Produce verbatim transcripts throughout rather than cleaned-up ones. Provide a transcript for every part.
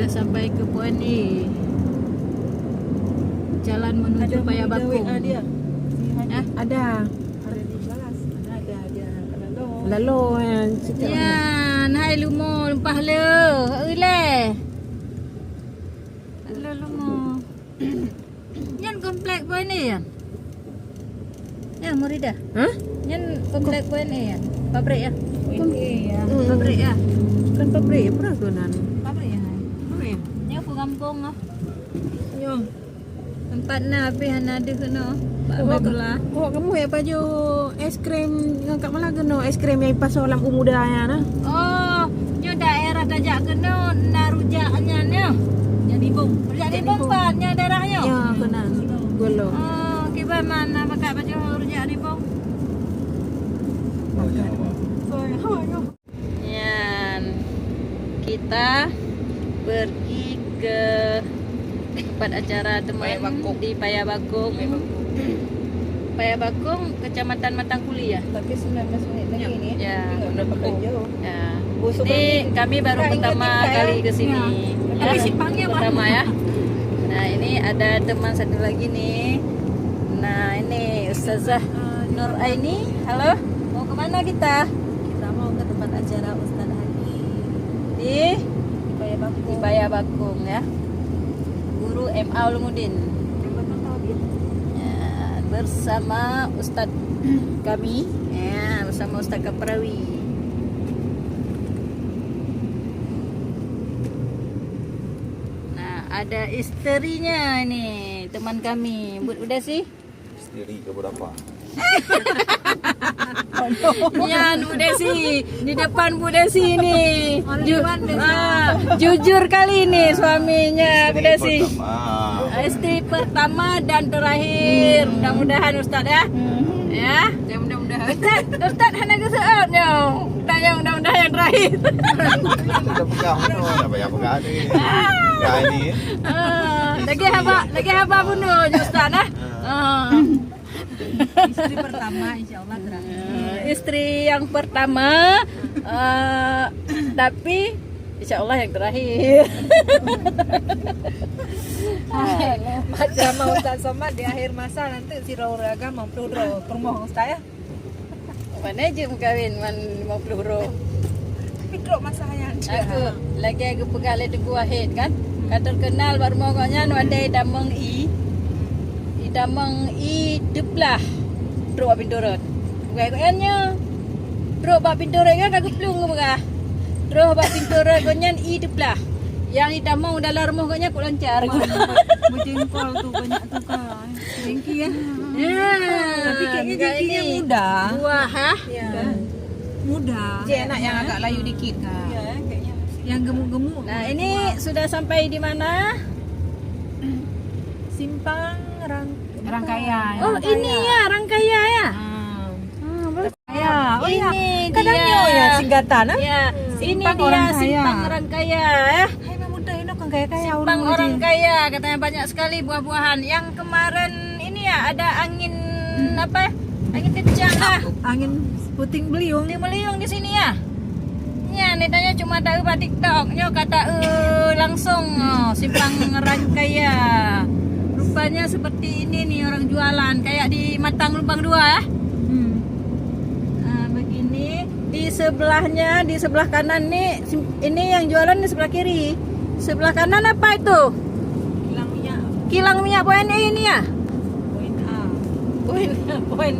Sampai ke Puan A. Jalan menuju Paya Bakung. Ada mujawek, ah, dia. Hah? Ada. Ada di balas. Ada, ada. Lalu. Lalu, eh, situ. Yan, hai Lumo, leupah le. Uleh. Lalu Lumo. Nyan komplek Puan A, yan? Ya, Muridah. Hah? Nyan komplek Puan A, yan? Pabrik, ya? Puan A, ya. Hmm. Pabrik, ya? Bukan pabrik, apa tu nan? Pabrik, ya? Pabrik, ya? Nyan pun gampông, ah. Nyoe. Tempat na, tapi hana deuh keunoe. Bak Abah Gula. Kok kamu ya baju es krim ngon Kak Mala keunoe, es krim nyang ipasoe lam u muda nyan na? Oh, nyoe daerah tajak keunoe na rujak nyan nyoe. Rujak Nibong. Rujak Nibong pat nyoe daerah nyoe? Ya, keunan. Golo. Oh, kiban man na pakai baju rujak Nibong. Nyan, kita pergi ke tempat acara teman di Paya Bakung. Paya Bakung, Kecamatan Matang Kuli, ya? Tapi sembilan belas menit lagi ni. Ya. Tapi nggak berapa jauh. Ya. Ini kami baru pertama kali ke sini. Ya. Tapi simpangnya pertama, ya. Nah, ini ada teman satu lagi nih. Nah, ini Ustazah Nur Aini. Halo, mau ke mana kita? Kita mau ke tempat acara Ustaz Hakim. Di? Di Paya Bakung. Di Paya Bakung, ya. Guru M A Ulumuddin. Ya, bersama ustaz kami. Ya, bersama Ustaz Kaprawi. Nah, ada isterinya ni, teman kami. Buet udeh sih? Isteri ke berapa? Nyan Bu Desi, di depan Bu Desi ni. Ju-, ah, jujur kali ni suaminya Bu Desi. Isteri pertama. Isteri pertama dan terakhir. Mudah-mudahan Ustaz, ya. Hmm. Ya. Ya, mudah-mudahan. Ustaz, Ustaz hana geuseuôt nyoe. Tanya mudah-mudahan yang terakhir. Kita pegang, dah payah pegang ni. Dah ni. Ah, lagi haba, lagi haba bunoe je Ustaz, ah. Ah. Isteri pertama, insya Allah terakhir. Eh, isteri yang pertama, eh, tapi insya Allah yang terakhir. Macam Ustaz Somad di akhir masa nanti si Raul Raga mampu draw permoh Ustaz ya. Mana je meukawen man lima puluh droe. Tapi trok masa nyan. Aku lagèe geupeugah lé Teungku Wahid kan. Ka terkenal bak rumoh gobnyan wadai damong i. I damong i teuplah. Trok bak pintoe rot. Bukai gobnyan nyoe. Trok bak pintoe rot kan ka geuplueng geupeugah. Trok bak pintoe rot gobnyan i teuplah. Yang i damong dalam rumoh gobnyan kok lancar. Beujengkol tu banyak tu ka. Jengki ya. Ya. Tapi kayaknya jengkinya ini muda. Buah, ha? Ya. Muda. Cik, nak yang agak layu dikit, Kak. Ya, kayaknya masih. Yang gemuk-gemuk. Nah, ini sudah sampai di mana? Simpang Rang-, Rangkaya. Oh, ini ya, Rangkaya ya? Ah. Ah, baru Ya, oh ya. Ini kadang dia. Nyoe ya, singkatan, ah? Ya, ini Simpang dia Orang Kaya. Simpang Orang Kaya, eh. Hai, memang muda ini kan kaya-kaya. Simpang Orang Kaya, katanya banyak sekali buah-buahan. Yang kemarin ini ya, ada angin apa? Angin kencang lah. Angin puting beliung. Puting beliung di sini ya. Ya, ni tanya cuma tahu bak TikTok. Nyoe kata, eh, langsung, oh, Simpang Orang Kaya. Rupanya seperti ini nih orang jualan, kayak di Matang Lubang Dua, eh. Hmm. Ah, begini. Di sebelahnya, di sebelah kanan nih, sim-, ini yang jualan di sebelah kiri. Sebelah kanan apa itu? Kilang minyak. Kilang minyak Poin A ini ya? Poin A. Poin, poin.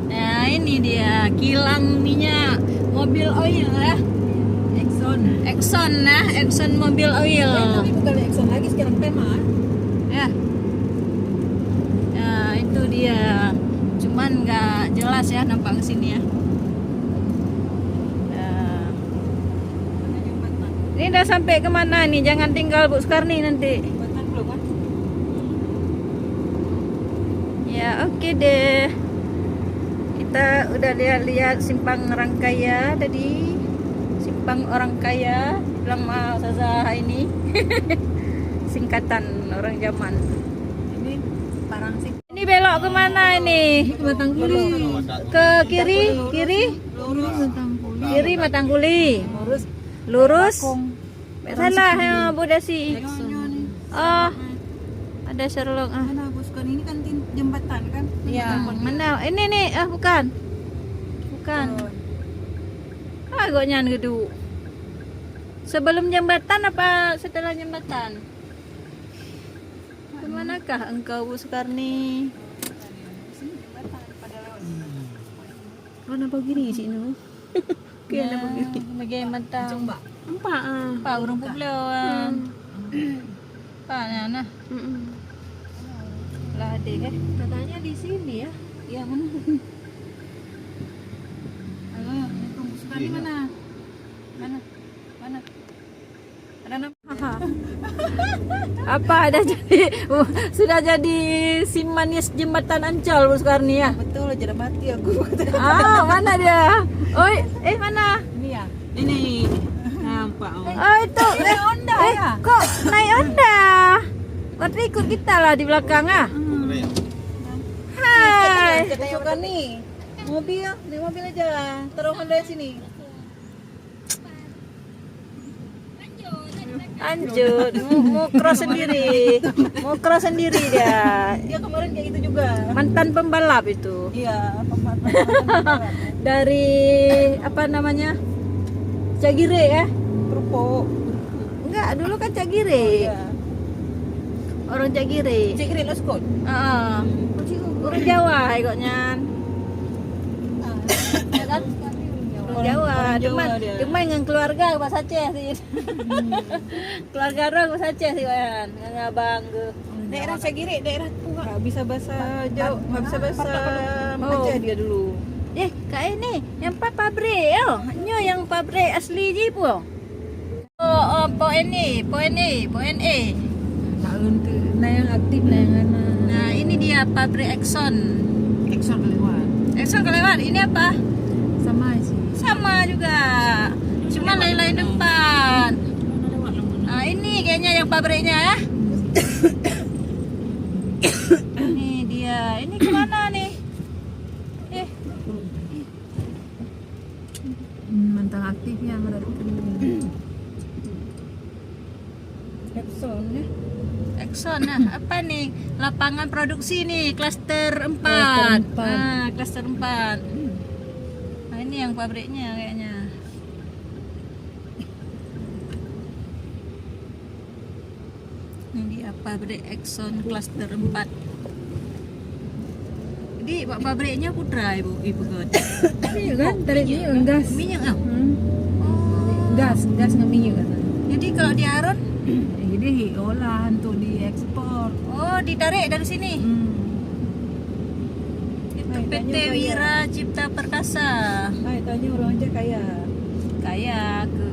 Nah, ini dia kilang minyak mobil oil ya. Exxon. Exxon nah, Exxon mobil oil. Eh, tapi bukan Exxon lagi, sekarang Perma. Ya. Ya, itu dia. Cuman nggak jelas ya nampak ke sini ya. Ya. Ini dah sampai ke mana ni? Jangan tinggal Bu Sukarni nanti. Ya, oke deh. Kita udah lihat-lihat Simpang Orang Kaya tadi. Simpang Orang Kaya, bilang ma Ustazah ini. Singkatan orang zaman. Ini parang sih. Ini belok ke mana ini? Ini ke Matang Kuli. Ke kiri, kiri? Kiri Matang Kuli. Kiri Matang Kuli. Lurus. Lurus. Bakung. Salah, ya, Bu Dasi. Nyoe, nyoe ni. Oh, ada Sherlock, ah. Mana, Bu Sukani? Ini kan tin-, jembatan, kan? Ya. Jembatan. Mana? Ini ni, ah, bukan. Bukan. Betul. Ah, gobnyan geuduek. Sebelum jembatan apa setelah jembatan? Ke manakah engkau, Bu Sukarni? Sini jembatan pada lewat sini. Oh, nampak giri cik nu. Oke, nampak giri. Lagi mantap. Empat, ah. Empat ureueng peuet, ah. Hmm. Empat, nah, nah. Mm-mm. Lah ada, eh. Katanya di sini, ya. Ya, mana? Ayo, yang tunggu sudah di mana? Mana? Mana? Ada nama? Apa dah jadi, sudah jadi si manis jembatan Ancol, Bu Sukarni, ya? Betul, jadi mati aku. Ah, mana dia? Oi, eh, mana? Ini ya? Ini. Nampak, oh. Oh, itu. Eh, Honda, eh, ya? Kok naik Honda? Berarti ikut kita lah di belakang, ah. Hmm. Hai. Kita, kita, kita, kita ni. Mobil, naik mobil aja. Taruh Honda sini. Lanjut, mau, mau cross sendiri. Mau cross sendiri dia. Dia kemarin kayak gitu juga. Mantan pembalap itu. Iya, pembalap. Dari, apa namanya? Cagirek, ya? Kerupuk. Enggak, dulu kan Cagirek. Oh, iya. Orang Cagirek. Cagirek Loskot? Heeh. Orang Jawa, hai gobnyan. Ah, ya kan? Orang Jawa. Orang Jawa dia. Cuma, cuma dengan keluarga bahasa Aceh sih. Keluarga orang bahasa Aceh sih, kan? Dengan abang ke. Daerah Cagirek, daerah Pura. Tak bisa bahasa Jauh, tak bisa bahasa Aceh dia dulu. Eh, Kak, eh, ni, yang pa-, pabrik, oh. Nyoe yang pabrik asli ji pun. Oh, oh, poin ni, poin ni, poin A. Tahun tu, nah yang aktif, nah yang mana. Nah, ini dia pabrik Exxon. Exxon kelewat. Exxon kelewat, ini apa? Sama sih. Sama juga. Cuma lain-lain tempat. Ah, ini kayaknya yang pabriknya, ya. Ini dia. Ini ke mana nih? Eh. Hmm, mantan aktifnya berarti. Exxon, ya? Exxon, nah. Apa nih? Lapangan produksi nih, klaster empat. Klaster empat. Ah, klaster empat. Nah, ini yang pabriknya kayaknya. Ini apa, pabrik Exxon klaster empat. Jadi, bak pabriknya putra, Ibu, Ibu Gun? Minyak kan? Tarik minyak kan? Gas. Minyak ah? Hmm. Oh. Gas, gas dengan minyak kan? Jadi, kalau di Aron? Eh, jadi, olahan untuk diekspor. Oh, ditarik dari sini? Hmm. Itu Hai, P T tanya kaya. Wira Cipta Perkasa. Hai, tanya orang aja kaya. Kaya ke?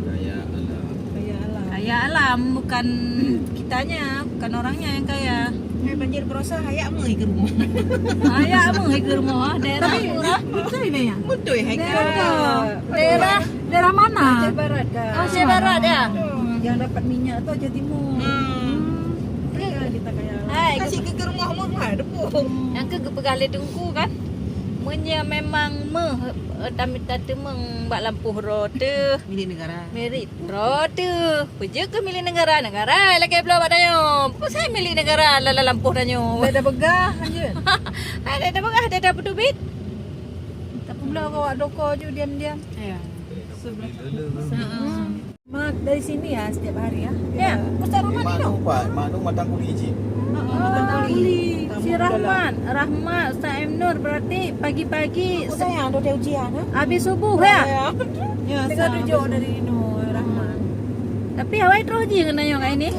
Kaya alam. Kaya alam. Kaya alam, bukan kitanya, bukan orangnya yang kaya. Hai, banjir berosa, hayak meuh ke rumah. Hayak meuh ke rumah, daerah Tapi, murah. Betul ini ya? Betul, hai, Daerah, kaya. Daerah, daerah mana? Aceh Barat, Kak. Oh, Aceh Barat, ya? Yang dapat minyak tu Aceh Timur. Hmm. Kaya kita kaya alam. Hai, Kasih ke, ke rumah meuh, ha, debu. Nyang keu geupeugah lé Teungku kan, meunyoe memang meuh, eh, tamita teumeung bak lampôh droe teuh. Milik negara. Milik droe teuh. Peue jeuet keu milik negara? Negara lakée bloe bak tanyoe. Peue saja milik negara lam lampôh tanyoe. Dah, dah peugah, lanjut. Hai, dah, dah peugah, dah, dah peuteubiet. Tapi bloe keu awak doko ju diam-diam. Ya. Sebelah. Heeh. Mak dari sini ya setiap hari ya? Ya, Ustaz Rahman Mak itu. Nur, Pak. Mak Nur Matang Kuli cik. Oh, Matang Kuli. Si Rahman, Rahmat, Ustaz M Nur berarti pagi-pagi Aku sayang ada ujian, ha? Habis subuh ya? Ya, saya tujuh dari Nur Rahman. Tapi awai terus je kena yang ini.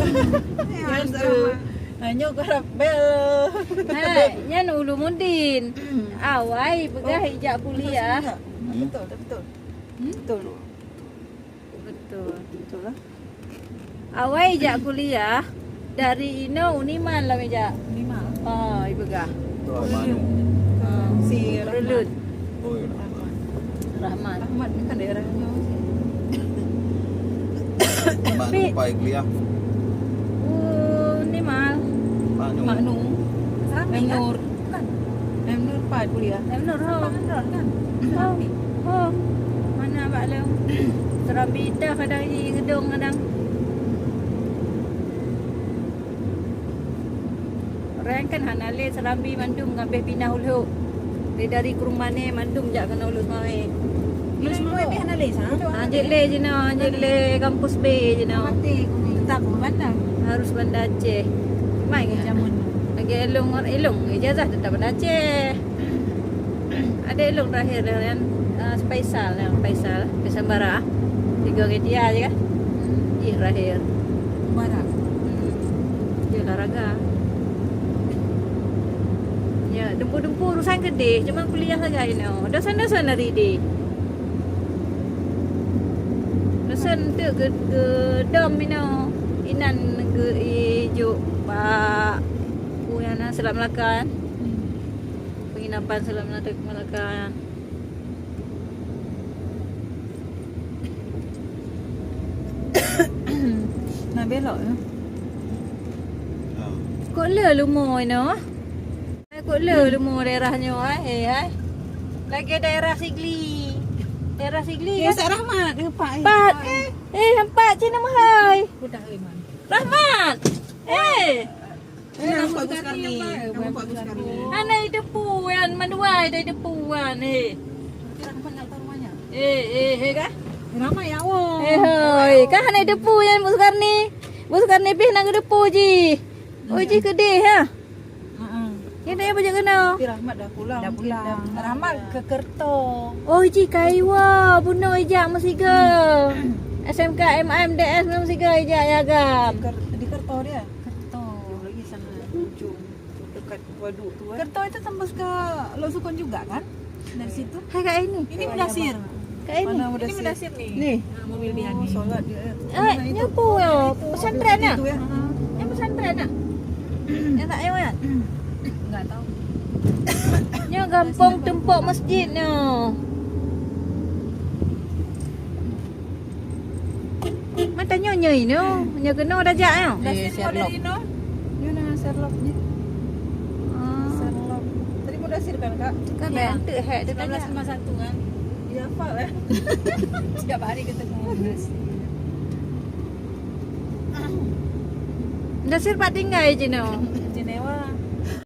Ya, Ustaz Rahman. Hanya garap bel. Hai, nyan Ulumuddin. Awai peugah ijak kuliah. Betul, betul. Hmm? Betul. Betul. Betul lah. Awai jak kuliah dari inoe Uniman lah meujak. Uniman. Oh, ipeugah. Betul, Manu. Ah, si Rahmat. Relut. Oh, ya, Rahmat. Rahmat. Rahmat ni kan daerahnya. Manu Pi- pai kuliah. Uniman. Manu. Manu. Ramai, kan? Nur. Bukan. M Nur pai kuliah. M Nur, oh. Abang Nur, kan? Oh. Oh. Mana Abang Lem? Serambi dah kadang ji gedong kadang. Orang kan hana lé Serambi mandum ngabéh pinah uluk. Lé dari Krueng Mané mandum jak keunoe Uluk Seumawé. Uluk Seumawé pih hana lé, sa? Hanjeuet lé jinoe, hanjeuet lé kampus B jinoe. Tetap Banda. Harus Banda Aceh. Mai jamun. Lagi elong, elong ijazah tetap Banda Aceh. Ada elong terakhir dengan, ah, Faisal, yang Faisal, Faisal Bara. Tiga ke dia je kan? Iya, terakhir. Bara. Hmm. Dia olahraga. Ya, dempu-dempu urusan gede, cuma kuliah saja inoe. Dosen-dosen dari di. Dosen tu ke, ke dom inoe. Inan ke ijuk pak. Ku yang na Selat Melaka kan? Penginapan Selat Melaka, Melaka kan? Nak belok ya. Kok le lumo inoe? Kok le lumo daerah nyoe ai, eh, ai. Lagi daerah Sigli. Daerah Sigli kan? Sak Rahmat, nampak, eh. Pat. Eh, nampak cina mahai. Rahmat. Eh. Eh, nampak Gus Karni. Nampak Gus Karni. Hana idepu yan, manuai dah idepu yan, eh. Berarti Rahmat nak tahu rumahnya. Eh, eh, eh, kah? Ramai ya, Allah. Eh, hoi. Kah hana idepu yan, Gus Karni. Gus Karni pih nak idepu ji. Oh, ji kedih, ha? Heeh. Ni dah bajak kena. Tapi Rahmat dah pulang. Dah pulang. Rahmat ke Kerto. Oh, ji kaiwa. Bunoe ijak meusiga. S M K M A M D S meusiga ijak ya agam. Di Ker-, di Kerto dia? Kerto. Jauh lagi sana, ujung dekat waduk tu, eh. Kerto itu tembus ke Lhoksukon juga, kan? Dari situ. Hai, Kak Aini. Ini Mudasir. Kak Aini. Mana Mudasir? Ini Mudasir ni. Ni. Ha, mobil dia ni. Solat dia, eh. Eh, mana itu? Nyoe peue, oh, pesantren, itu, ya? Nyoe pesantren, ya? Yang tak, yang mana? Enggak tahu. Nyoe gampông tumpok masjid nyoe. Mata nyoe, nyoe inoe. Nyoe keunoe dah jak nyoe. Eh, Sherlock. Nyoe na Sherlock ni. Ah. Sherlock. Tadi Mudasir kan, Kak? Kan ya. Bentuk hek dia tanya. Sembilan belas lima satu kan? Dia hafal, eh? Tiap hari ketemu Mudasir. Mudasir pat tinggai je nyoe.